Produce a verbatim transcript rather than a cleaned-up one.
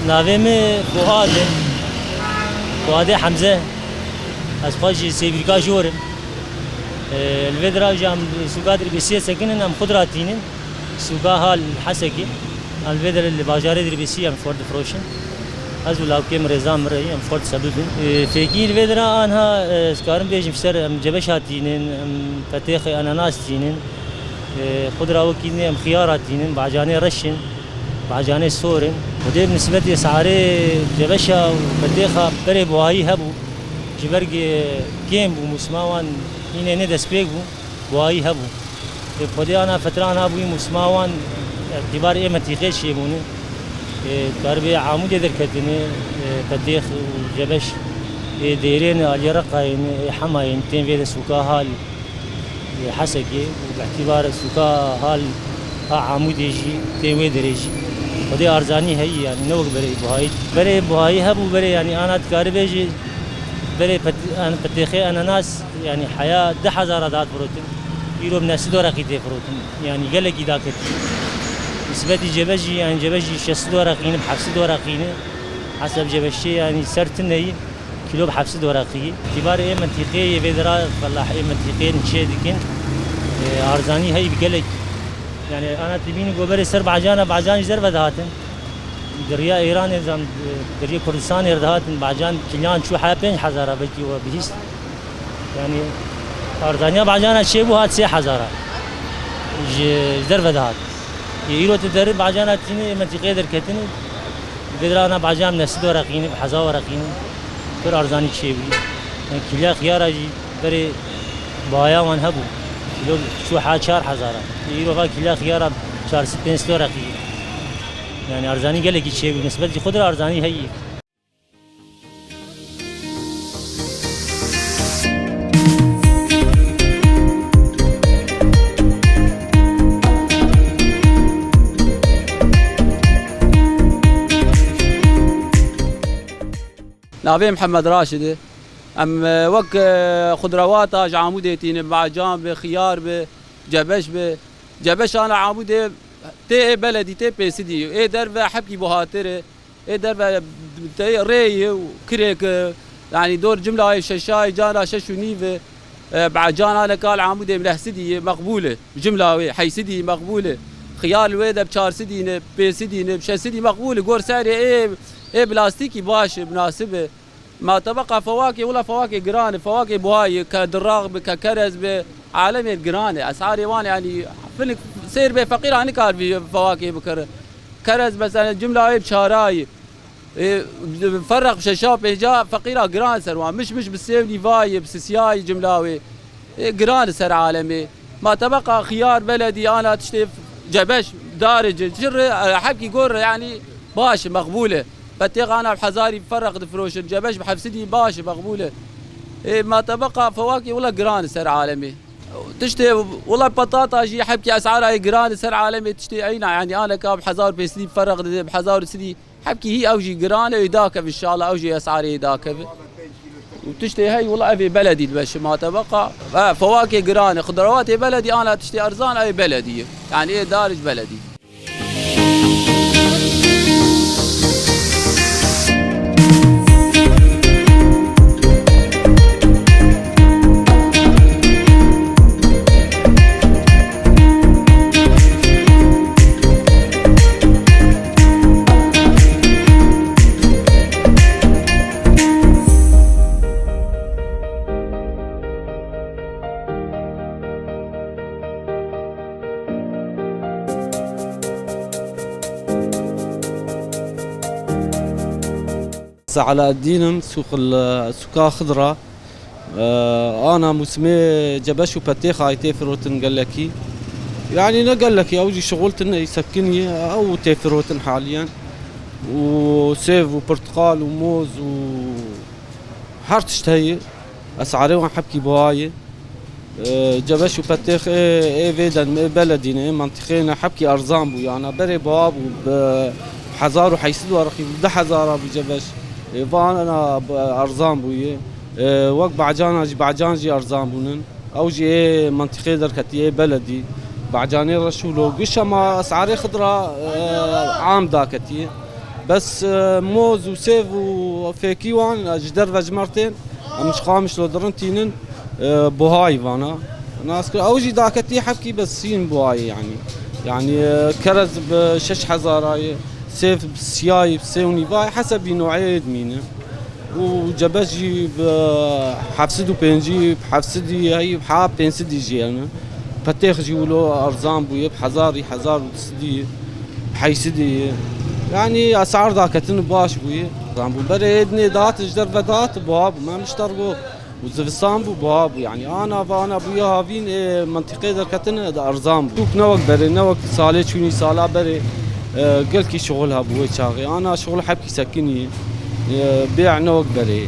Navê min Fuad e. Fuadê Hemze. Ez xwe jî Sêvîrka Jor im. Ee, li vê dira jî em sûka Dirbêsiyê sekinin, em xwe diratînin. Sûka Hal Hesekê. Em li vê dira li bajarê Dirbêsiyê em xwe difiroşin. Ez û lawkê min Rêza Mireyî em xwe disebibin. Ee, fêkî li vê dira anha, e, ez karim bêjim ser em cebeşa tînin, em petêxê enanas tînin. Ee, xwe dira wekî nê em xiyara tînin, bacanê reş in. Bacanê sor in. Xwedê bi nisbetê esarê cebeşa û petêxa berê buhayî hebû. Ji ber kêm bû, mûsima wan hînê nê destpêk bû, buhayî hebû. Ê Xwedê ana fetra ana bûyî mûsima wan îtîbar ê mentîqê çêbûne. Ê karibê Amûdê derketine, ê petêx û cebeş ê dêrê ne, aliyê Reqayê ne, ê Hemayê ne, tên vê de sûka Hal. Ê Hesekê û bi îtîbar sûka Hal a Amûdê jî tê wê derê jî. Xwedê arzanî heyî, yanî ne wek berê buhayî. Berê buhayî hebû, berê yanî ana dikaribê jî berê pet-, an-, petêxê enanas yanî heya du hezara dihat firotin. Îro bi neh sed wereqî tê firotin. Yanî gelekî daketî. Nisbetî cebe jî, yanî cebe jî şeş sed wereqî ne, bi heft sed wereqî ne. Heseb cebeşê yanî ser tine yî. Kîlo bi heft sed wereqî. Îtîbar ê mentîqê yê vê dira, felah ê mentîqê çê dikin. Ê, arzanî heyî bi gelek. Yanî ana tu bînî goberê ser bacana, bacan jî derve dihatin. Di riya Îranê zan, di riya Kurdistanê re dihatin, bacan kîlan çû heya pênc hezara belkî we bihîst. Yanî arzaniya bacana çêbû hat sê hezara. Ji, ji derve dihat. Ê, îro tu deri bacana tînî ê mentîqê derketinî. Vê dira ana bacan bi neh sed wereqî ne, bi hezar wereqî ne. Pir arzanî çêbû. Yanî kîlya xiyara jî berê buhaya wan hebû. Kîlo çû ha çar hezara. Îro va kîlya xiyara çar sed pênc sed wereqî. Yanî arzanî gelekî çêbû. Nisbetî xwe dira arzanî heyî. Navê Mihemed Raşid e. Em, e, wek, e, xudrawata ji Amûdê tînin, bacan bi, xiyar bi, cebeş bi. Cebeşana Amûdê tê ê beledî, tê pêsidî. Ê derve hebkî buhatir e. Ê derve tê rê ye û kirêk, e, yanî dor cimlayê şeşayê, cana şeş û nîv e. E, bacan aleka li Amûdê bi neh sidî ye, meqbûl e. Cimla wê, heysidî meqbûl e. Xiyar li wê de bi çar sidî ne, pê sidî ne, bi şeş sidî meqbûl e. Gor serê ê, ê plastîkî baş e, munasib e. Ma tebeqa fewakê, wila fewakê giran e, fewakê buhayê, ke diraq bi, ke kerez bi, alemê giran e. Esarê wan, yanî, finik sêr bê, feqîra nikar vî fewakê bikir. Kerez mesela cimla wê bi çarayê. E, ferreq bi şeşa pênca feqîra giran ser wan. Miş miş bi sêv nîvayê, bi sisiyayê cimla wê. E, giran e ser alemê. Ma tebeqa xiyar beledî ana tiştê cebeş, darê ci, ci re, e, hebkî gor re, yanî baş e, meqbûl e. Petêxana bi hezarî ferreq difiroşin, cebeş bi heft sedî baş e, meqbûl e. E, ma tebeqa fewakê wila giran e ser alemê. Tiştê wila petata jî hebkî esara ye giran e ser alemê, tiştê eyna, yanî aneka bi hezar pênc sedî ferreq dide, bi hezar sedî. Hebkî hî ew jî giran e, ê dakev inşallah, ew jî esarê ê dakev. Û tiştê hey wila ev ê beledî dibe şima tebeqa. E, fewakê giran e, xudrawatê beledî ana tiştê erzan ew ê beledî ye. Yanî ê dar ji beledî. Selahaddîn im, sûq il-, sûka Xidra. Ee, ana mûsimê cebeş û petêxa tê firotin gelekî. Yanî ne gelekî, ew jî şixul tune, sekinî, ew tê firotin haliyen. Û sêv û pirtiqal û moz û her tişt heye. Esarê wan hebkî buha ye. Ee, cebeş û petêx ê, ê vê den, ê beledî ne, ê mentiqê ne, hebkî erzan bû, yana berê buha bû, bi hezar û heyt sed wereqî bû, du hezara bû cebeş. Ê, vana bi erzan bûye. Ee, wek bacana jî, bacan jî erzan bûnin. Ew jî ê mentiqê derketiye, ê beledî. Bacanê reş û lo. Giş ema esarê xidra, ee, am daketiye. Bes e, moz û sêv û fêkî wan e, ji derve ji Mertên, em ji Qamişlo dirin tînin, e, buhayî vana. Nas kir, ew jî daketî hebkî bes hîn buhayî yanî. Yanî e, kerez bi şeş hezarayê, sêv bi siyayî, bi sê û nîvayê, hesebî noeyê dimîne. Û cebez jî bi heft sed û pêncî, bi heft sedî heyî, ha pênc sedî jî hene. Petêx jî wilo erzan bûye, bi hezarî, hezar û du sedî, bi heyşt sedî. Yanî esar daketin baş bûye. Erzan bû. Berê êdinê dihate ji derve dihate buha bû. Me mişter bû. Û zivistan bû, buha bû. Yanî ana ve ana bûye havîn ê mentiqê derketine de erzan bû. Sûk ne wek berê, ne wek salê çûnî sala berê, e, gelkî şixul hebû wê çaxê. Ana şixul hebkî sekinî, e, bê'e ne wek berê.